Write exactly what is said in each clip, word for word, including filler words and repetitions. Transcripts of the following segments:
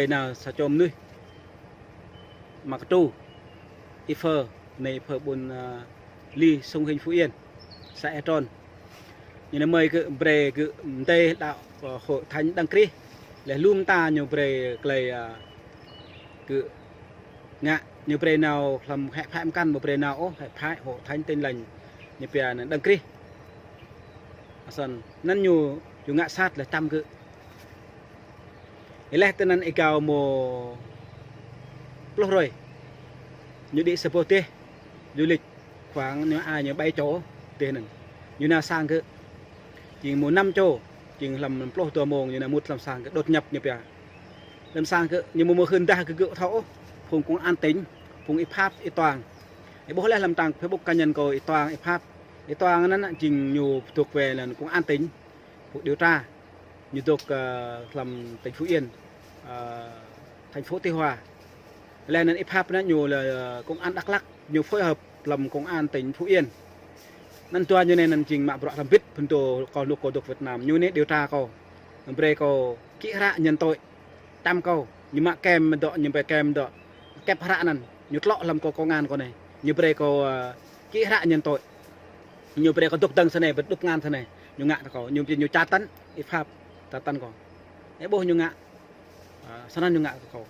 Ơi nao sa čô mơnuih Mơktu, Y Phơ, anai Y Phơ ƀuôn, ơ, Li, Sông Hinh, Phú Yên, xã Ea Trôn. Ñu anai mơi gơ̆ brơi gơ̆ mơdơi đaŏ, ơ, Hội Thánh Đấng Christ. Laih lu mơta ñu brơi tơlơi, ơ, gơ̆ ngă, ñu brơi nao hlăm hĕ phĕ mơkăn, ƀu brơi nao ôh, hĕ phĕ Hội Thánh Tin Lành, ñu pia anŭn Đấng Christ. Asan, anŭn ñu, ñu ngă sat laih čăm gơ̆. Laih tơnăn êgao mơ̆ pluh hrơi, ñu đĭ sa boh dêh du lịch, khoảng ñu ai ñu bảy chỗ dêh anŭn. Ñu nao sang gơ̆. Jing mơ̆ năm chỗ, jing hlăm pluh dua mông ñu nao mŭt hlăm sang gơ̆, đột nhập ñu pia. Hlăm sang gơ̆, ñu mơ̆ mơ̆ hưn dah gơ̆ gơ̆ thâo ôh, phung công an tỉnh, phung Y Phap, Y Toang. Ih ƀuh laih hlăm trang Facebook cá nhân kâo Y Toang, Y Phap. Y Toang anŭn jing ñu thuộc về là công an tỉnh, phung điều tra. Ñu dŏ, ơ, hlăm tỉnh Phú Yên, ơ, thành phố Tuy Hòa. Laih anŭn Y Phap anŭn ñu là, ơ, công an Đắk Lắk, ñu phối hợp hlăm công an tỉnh Phú Yên. Anŭn dua ñu anai anŭn jing mă bruă hlăm bit, phŭn dŏ kâo hlŭk kâo dŏ Việt Nam, ñu anai điều tra kâo. Brơi kâo kĭ hră nhận tội, čăm kâo, ñu mă kem dŏ, ñu brơi kem dŏ, kĕp hră anŭn, ñu tlŏ hlăm kơ công an kâo anai, ñu brơi kâo, ơ, kĭ hră nhận tội. Ñu brơi kâo dŏ dơ̆ng sa anai, brơi đŭp ngăn sa anai, ñu ngă kơ kâo, ñu, ñu tra tấn, Y Phap, tra tấn kâo. Ih ƀuh ñu ngă, ơ, sa anŭn ñu ngă kơ kâo.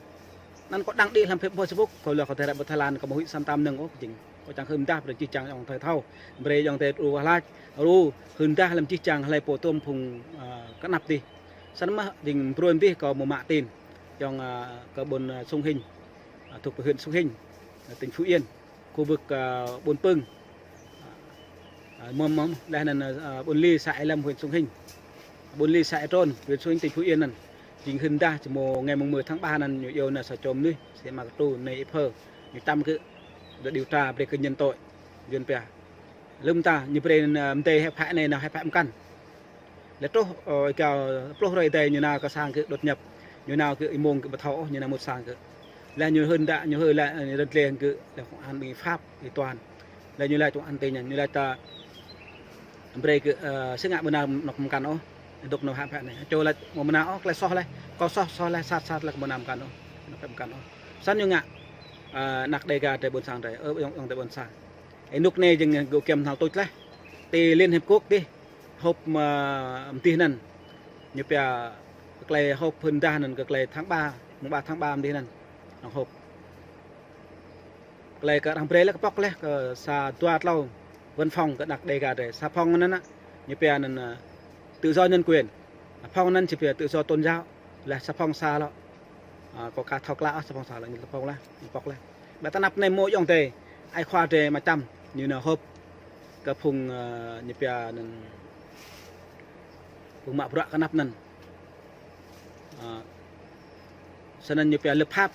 Anŭn kâo đăng đĭ hlăm Facebook, kâo lŏ kâo tơlơi ƀơi Thái Lan, kâo mơ̆ huĭ sa tam nơ̆ng ôh, jing. Kâo čang hưn dah brơi jih jang ayŏng adơi thâo. Brơi ayŏng adơi ruah lač, ru, hưn dah hlăm jih jang hlơi pô tôm phung, ơ, kơnăp dih. Sa anŭn mơ̆ jing bruă dih kâo mơ̆ mă tin. Ayŏng, ơ, kơ ƀuôn, ơ, Sông Hinh, ơ, thuộc về huyện Sông Hinh, ơ, tỉnh Phú Yên. Khu vực, ơ, ƀuôn Pưng. Ơ, mơ̆m, mơ̆m, laih anŭn, ơ, ƀuôn Li, xã Ea Lâm, huyện Sông Hinh. Ƀuôn Li, xã Ea Trôn, huyện Sông Hinh, tỉnh Phú Yên anŭn. Jing hưn dah či mơ̆ ngày mùng mười tháng ba anŭn ñu iâu nao sa čô mơnuih, sĭ mă kơ tu, anai Y Phơ. Ñu čăm gơ̆, dŏ điều tra, brơi gơ̆ nhận tội. Yuan pia. Lơ̆m ta, ñu brơi, ơ, mơdơi hĕ phĕ anai, nao hĕ phĕ mơkăn. Laih truh, ơ, êgao pluh hrơi adih ñu nao kơ sang gơ̆ đột nhập. Ñu nao gơ̆ ih mông gơ̆ ƀu thâo ôh, ñu nao mŭt sang gơ̆. Laih ñu hưn dah, ñu hưn laih, ơ, rơ̆t lĕ gơ̆, laih công an ƀing Y Phap, Y Toang. Laih ñu laĭ công an tỉnh anŭn, ñu laĭ ta brơi gơ̆, ơ, sĭt ngă ƀu nao nŏk mơkăn ôh, dŏ nao hĕ phĕ anai. Čô laĭ mơ̆ ƀu nao ôh, tơlơi soh laih. Kâo soh, soh laih, sat, sat laih, kâo ƀu nao mơkăn ôh, nao hĕ mơkăn ôh. Sa anŭn ñu ngă, ơ, anăk Đêga drei ƀuôn sang drei, ơ, ayŏng, ayŏng adơi ƀuôn sang. Ơ, rơnuk anai jing gơ̆ kiăng hnal tuč laih. Ti Liên Hiệp Quốc dih, họp, ơ, mơdih anŭn. Ñu pia tơlơi họp hưn dah anŭn kơ tơlơi tháng ba, mùng ba tháng ba mơdih anŭn. Anŏ họp. Tơlơi kơ arăng brơi laih kơ pŏk laih kơ sa dua tlâo văn phòng kơ anăk Đêga drei. Sa phòng anŭn, ñu pia anŭn, ơ, tự do nhân quyền. Phòng anŭn či pia tự do tôn giáo. Laih sa phòng sa lŏ. Ơ, kâo ka thâo klă ôh sa phòng sa lŏ, ñu sa phòng laih, ñu pŏk laih. Ƀơi tơnap anai mơ̆ ayŏng adơi, ai khua drei mă čăm, ñu nao họp kơ phung, ơ, ñu pia anŭn phung mă bruă kơnăp anŭn. Ơ, sa anŭn ñu pia lập pháp.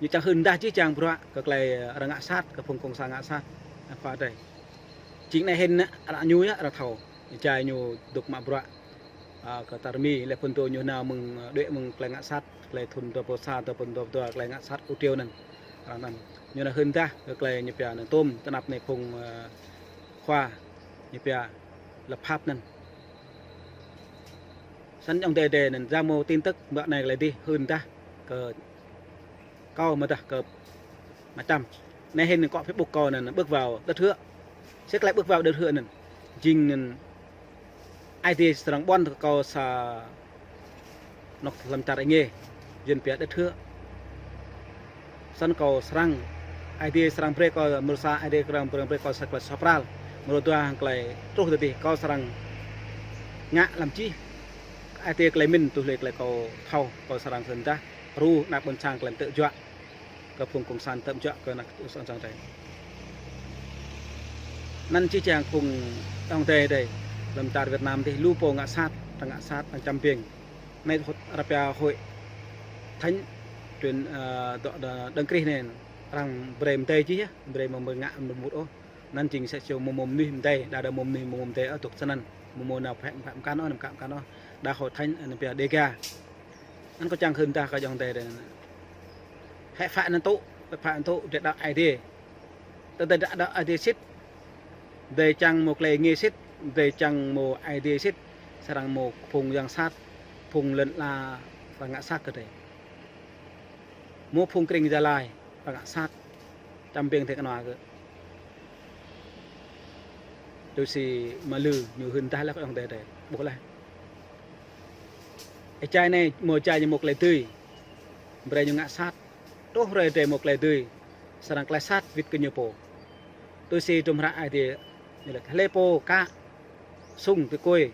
Ñu čang hưn dah jih jang bruă kơ tơlơi arăng ngă sat, kơ phung cộng sản ngă sat, ơ, khua drei. Jing anai hĭn arăng ñu yơh, arăng thâo. Jai ñu dŏ mă bruă, ơ, kơ tar mi, laih phŭn dŏ ñu nao mơ̆ng, ơ, đuaĭ mơ̆ng tơlơi ngă sat, tơlơi thŭn dua rơbâo sa, dua rơbâo dua, tơlơi ngă sat U Triều anŭn. Arăng anŭn. Ñu nao hưn dah kơ tơlơi ñu pia anŭn tôm tơnap anai phung, ơ, khua, ñu pia lập pháp anŭn. Sa anŭn ayŏng adơi drei anŭn, jang mơ̆ tin tức mơ̆ng anai tơlơi dih hưn dah kơ kâo mơ̆ dah kơ mă čăm. Anai hĭn kơ Facebook kâo anŭn, bước vào đất hứa. Sĭt tơlơi bước vào đất hứa anŭn. Jing anŭn Aê Diê srăng ƀuăn kơ kâo sa anŏ hlăm čar êngiê, Yuan pia đất hứa. Sa anŭn kâo srăng, Aê Diê srăng brơi kâo, mrô sa Aê Diê srăng brơi, brơi kâo sa tơlơi suaih pral. Mrô dua tơlơi truh tơdih kâo srăng ngă lăm čih. Aê Diê tơlơi mĭn tui hluê tơlơi kâo thâo, kâo srăng hưn dah. Ru anăk ƀuôn sang tơlơi tơjuă kơ phung cộng sản, tơjuă kơ anăk ƀuôn sang drei. Anŭn jih jang phung ayŏng adơi drei, lăm čar Việt Nam dih lu pô ngă sat, arăng ngă sat, arăng čăm biêng. Anai arăng pia Hội Thánh truyền, ơ, dŏ, dŏ, Đấng Christ anai, arăng brơi mơdơi jih yơh, brơi mơ̆ mơ̆ ngă mơ̆ mŭt ôh. Anŭn jing sa čô mơ̆ mơ̆ mơnuih mơdơi, đa đa mơ̆ mơnuih mơ̆ mơ̆ mơdơi ôh, dŏ sa anŭn, mơ̆ mơ̆ nao phĕ, phĕ mơkăn ôh, nao mơkăn ôh. Đa Hội Thánh anŭn pia Đêga. Anŭn kâo čang hưn dah kơ ayŏng adơi drei. Hĕ phĕ anŭn tŭ, hĕ phĕ anŭn tŭ, drei đaŏ Aê Diê. Tơdah drei đaŏ Aê Diê sĭt, drei čang mơ̆ tơlơi êngiê sĭt, drei čang mơ̆ Aê Diê sĭt, srăng mơ̆ phung yang sat, phung lŏn ala arăng ngă sat kơ drơi. Mơ̆ phung krĭng Gia Lai arăng ngă sat. Čăm ƀing tơ kơnua kơ. Tui si mă lư ñu hưn dah laih kơ ayŏng adơi drơi. Ƀuh laih. Ơ jai anai mơ̆ jai ñu mơ̆ klei dưi. Brơi ñu ngă sat. Truh hrơi drơi mơ̆ klei dưi. Srăng klei sat wĭt kơ ñu pô. Tui si hdruôm hră Aê Diê ñu laĭ hlơi pô kă sung tơkui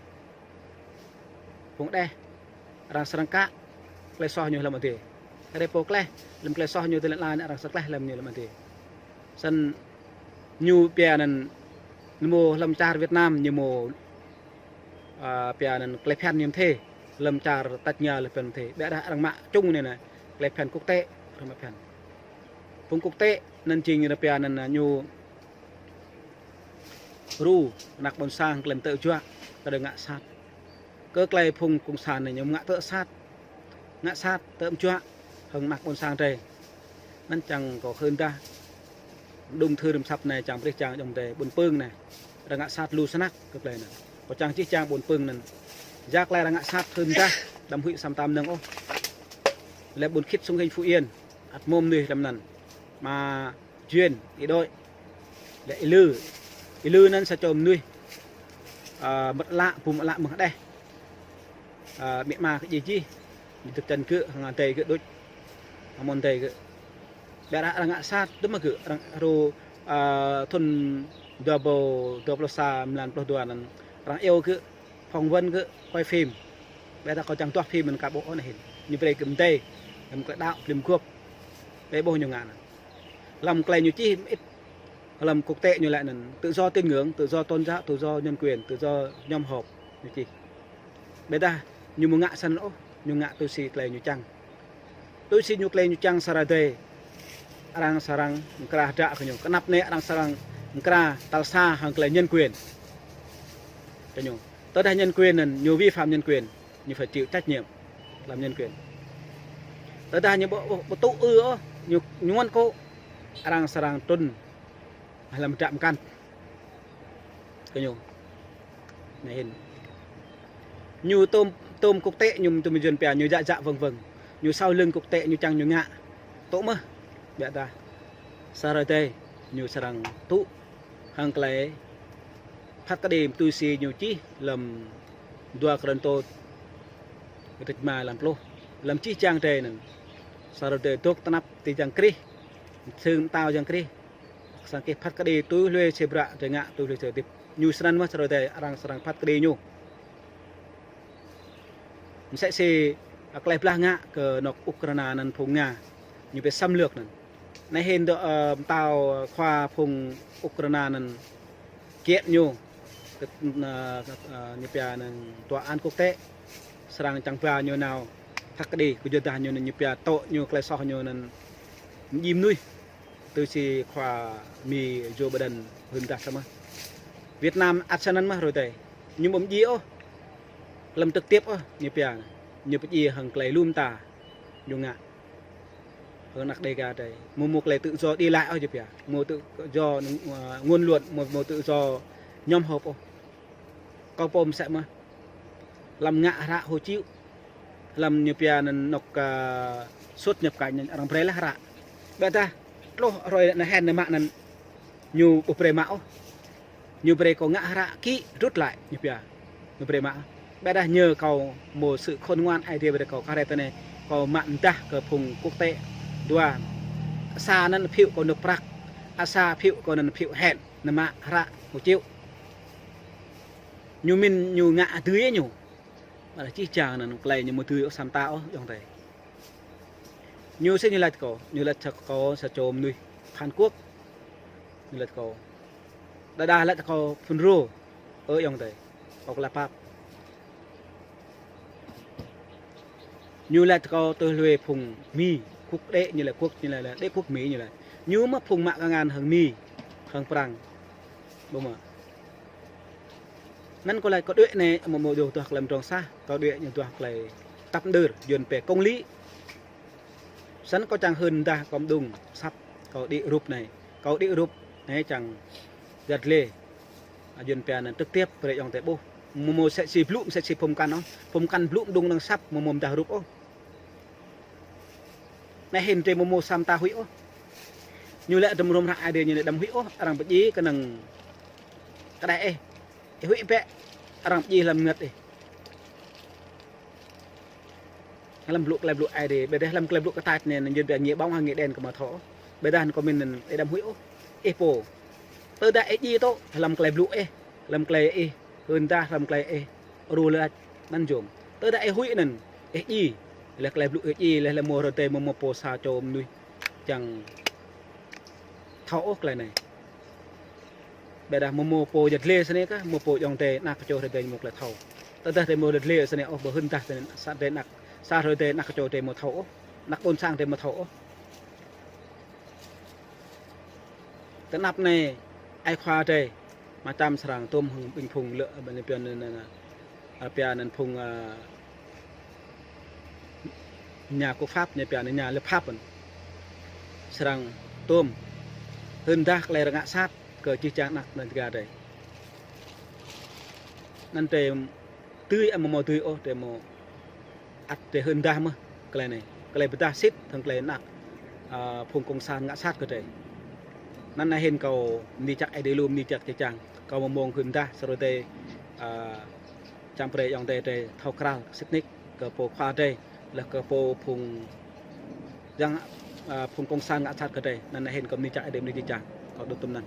phung đeh, arăng srăng kă klei soh ñu hlăm adih. Hrơi pô kleh lăm klei soh ñu tơlơi anai arăng srăng kleh lăm ñu hlăm adih. Snăn ñu pia anăn ñu mơ̆ hlăm čar Việt Nam ñu mơ̆, a, pia anăn klei phiăn ñu mơ̆ thê, hlăm čar tač ña klei phiăn mơ̆ thê. Ƀiădah arăng mă čung anai anai, klei phiăn quốc tế, arăng mă phiăn. Phung quốc tế anăn jing ñu pia anăn ñu ru anak ƀôn sang klei mơtơ̆ juă, kơ drơi ngă sat. Kơ klei phung cộng sản anai ñu ngă tơ̆ sat. Ngă sat tơ̆ mơjuă hăng anak ƀôn sang drơi. Anăn čang kâo hưn dah. Đŭng thư rĭm asăp anai čang brih čang ayŏng adơi ƀuôn Pưng anai. Arăng ngă sat lu snăk kơ klei anăn. Kâo čang čih čang ƀuôn Pưng anăn. Ya klei arăng ngă sat hưn dah đăm huĭ sa mta mơnơ̆ng ôh. Lĕ ƀuôn Khit Sông Hinh Phú Yên. Ăt mơ̆ mơnuih lăm anăn. Ama Duyên, Y Đôi. Lĕ Y Lư. Y Lư anăn sa čô mơnuih, a, mơ̆t ală, bum ală mơ̆ng đeh. A, amĭ ama kơ djai jih. Ñu dŏ čan gơ̆, hăng adơi gơ̆ đôč. Hăng amôn adơi gơ̆. Ƀiădah arăng ngă sat, dŭm gơ̆, arăng ru, a, thŭn dua rơbâo dua pluh sa, mlan pluh dua anăn. Arăng iâu gơ̆, phỏng vấn gơ̆, quay phim. Ƀiădah kâo čang duah phim anăn ka ƀuh ôh anai hĭn. Ñu brơi gơ̆ mdei, lăm klei đăo, phim gŏp. Ƀiă ƀuh ñu ngă anăn. Hlăm klei ñu čih mơit, hlăm quốc tế ñu laĭ anăn tự do tín ngưỡng, tự do tôn giáo, tự do nhân quyền, tự do nhóm họp, ñu čih. Ƀiădah ñu mơ̆ ngă snăn ôh, ñu ngă tui si klei ñu čang. Tui si ñu klei ñu čang sa hrơi adih, arăng srăng mkra hơdră kơ ñu. Kơnăp anai arăng srăng mkra tal sa hăng klei nhân quyền kơ ñu. Tơdah nhân quyền anăn ñu vi phạm nhân quyền, ñu phải chịu trách nhiệm hlăm nhân quyền. Tơdah ñu ƀu, ƀu, ƀu tŭ ư ôh, ñu, ñu ngăn kơ arăng srăng trŭn hlăm hơdră mkăn kơ ñu. Anai hĭn. Ñu tôm, tôm quốc tế ñu, tôm Yuăn pia ñu djă djă wơ̆ng wơ̆ng. Ñu sau lưng quốc tế ñu čang ñu ngă. Tŭ mơ̆. Ƀiădah sa hrơi adih ñu srăng tŭ hăng klei phat kơđi tui si ñu čih hlăm dua Kôrintô kdrêč rơma mlan pluh. Hlăm čih čang drơi anăn. Sa hrơi adih dôk tơnap ti Yang Krist. Sưng mtao Yang Krist. Srăng kih phat kơđi tui hlue si bruă drơi ngă tui hlue si hơdip. Ñu snăn mơh sa hrơi adih arăng srăng phat kơđi ñu. Msĕ si, a, klei blah ngă kơ anŏ Ukraina anăn phung Nga. Ñu bi xâm lược anăn. Anai hĭn dŏ, ơ, mtao khua phung Ukraina anăn kiĕ ñu. Kơ, ơ, ơ, ñu pia anăn tòa án quốc tế. Srăng čang ba ñu nao phat kơđi, kơyuadah ñu anăn ñu pia tŏ ñu klei soh ñu anăn mdjiê mnuih. Tui si khua Mi Joe Biden hưn dah samơ̆. Việt Nam ăt snăn mơh hrơi adih. Ñu ƀu mdjiê ôh. Hlăm trực tiếp ôh, ñu pia. Ñu pơdjiê hăng klei lu mta. Ñu ngă. Hăng anak Đêga drơi. Mơ̆ mơ̆ klei tự do đi lại ôh ñu pia. Mơ̆ tự do, ơ, ngôn luận, mơ̆, mơ̆ tự do nhóm họp ôh. Kâo pô msĕ mơh. Hlăm ngă hră hộ chiếu. Hlăm ñu pia anăn anŏ, ơ, xuất nhập cảnh anăn arăng brơi laih hră. Ƀiădah, tluh hrơi anăn hĕn anăn mă anăn ñu ƀu brơi mă ôh. Ñu brơi kâo ngă hră ký rút lại, ñu pia. Ñu brơi mă. Ƀiădah ñu kâo mơ̆ sự khôn ngoan Aê Diê brơi kâo kơ hrơi tơ anai, kâo mă mdah kơ phung quốc tế dua. Sa anăn phiu kâo nộp prăk. A sa phiu kâo anăn phiu hĕn. Anăn mă hră hộ chiếu. Ñu mĭn ñu ngă dưi ñu. Ƀiădah čih čang anăn klei ñu mơ̆ dưi ôh sa mta ôh ayŏng adơi. Ñu sĭt ñu laĭ kâo, ñu laĭ kơ kâo sa čô mnuih Hàn Quốc. Ñu laĭ kâo. Đơđa laĭ kâo FULRO. Ơ ayŏng adơi. Kâo kơ lăp pap. Ñu laĭ kâo tui hlue phung Mi, quốc tế ñu laĭ quốc ñu laĭ, đế quốc Mỹ ñu laĭ. Ñu mơ̆ phung mă kơngan hăng Mi, hăng Prăng. Ƀu mơ̆. Anăn kâo laĭ kâo đuĕ anai, mơ̆ mơ̆ dŏ duah klei mdrŏng sah, kâo đuĕ ñu duah klei tăp mđơr, Yuăn pia công lý. Snăn kâo čang hưn dah kâo mđung, săp kâo đĭ rup anai. Kâo đĭ rup anai čang găt lĕ. A, Yuăn pia anăn trực tiếp brơi ayŏng adơi ƀuh. Mơ̆ mơ̆ msĕ si blŭ, msĕ si phung mkăn ôh. Phung mkăn blŭ mđung năng săp, mơ̆ mơ̆ mdah rup ôh. Anai hĭn drơi mơ̆ mơ̆ samơ̆ ta huĭ ôh. Ñu lĕ tơm hrŏm hră Ơi Adai ñu lĕ đăm huĭ ôh, arăng pơjing kơnơ̆ng kơđeh ih. Ih huĭ bĕ, arăng pơjing hlăm ngăt ih. Hlăm blŭ tơlơi blŭ Ơi Adai, ƀiădah hlăm tơlơi blŭ kơtač anai, anŭn yơh ƀiă ñu ƀơ̆ng hăng ñu đen kơ mơ̆ thâo. Ƀiădah anŭn kơmin anŭn ih đăm huĭ ôh. Ih pô. Tơdah ih jing tŏ, hlăm tơlơi blŭ ih, hlăm tơlơi ih, hưn dah hlăm tơlơi ih, ru lač anŭn jum. Tơdah ih huĭ anŭn, ih jing, laih tơlơi blŭ ih jing, laih laih mơ̆ rơdêh mơ̆ mơ̆ pô sa čô mơnuih čang thâo ôh tơlơi anai. Ƀiădah mơ̆ mơ̆ pô yăl dliê sơnai kah, mơ̆ pô ayŏng adơi, anak kơčô rơdêh mơ̆ tơlơi thâo. Tơdah drơi mơ̆ yăl dliê sơnai ôh, ƀu hưn dah sơnai, sa drơi anak, sa rơdêh anak kơčô drơi mơ̆ thâo ôh. Anak ƀôn sang drơi mơ̆ thâo ôh. Tơ anăp anai, ai khua drơi, mă čăm srăng tôm hăng ƀing phung lĕ, ƀing pia anŭn, anŭn, anŭn, pia anŭn phung, a, nhà quốc pháp, ñu pia anŭn nhà lập pháp anŭn. Srăng tôm, hưn dah tơlơi rơngă sat kơ jih jang anak anŭn tơga drơi. Anŭn drơi dưi, a, mơ̆ mơ̆ dưi ôh, drơi mơ̆ ăt drơi hưn dah mơ̆ tơlơi anai. Tơlơi pơdah sĭt hăng tơlơi anak, a, phung cộng sản ngă sat kơ drơi. Anŭn anai hĭn kâo bơni jăk Ơi Adai lu, bơni jăk jih jang. Kâo mơ̆ mơ̆ng hưn dah sa rơdêh, a, čang brơi ayŏng adơi drơi thâo krăn sĭt nik kơ pô khua drơi, laih kơ pô phung yang, a, phung cộng sản ngă sat kơ drơi. Anŭn anai hĭn kâo bơni jăk Ơi Adai, bơni jih jang. Kâo đŭt tơm anŭn.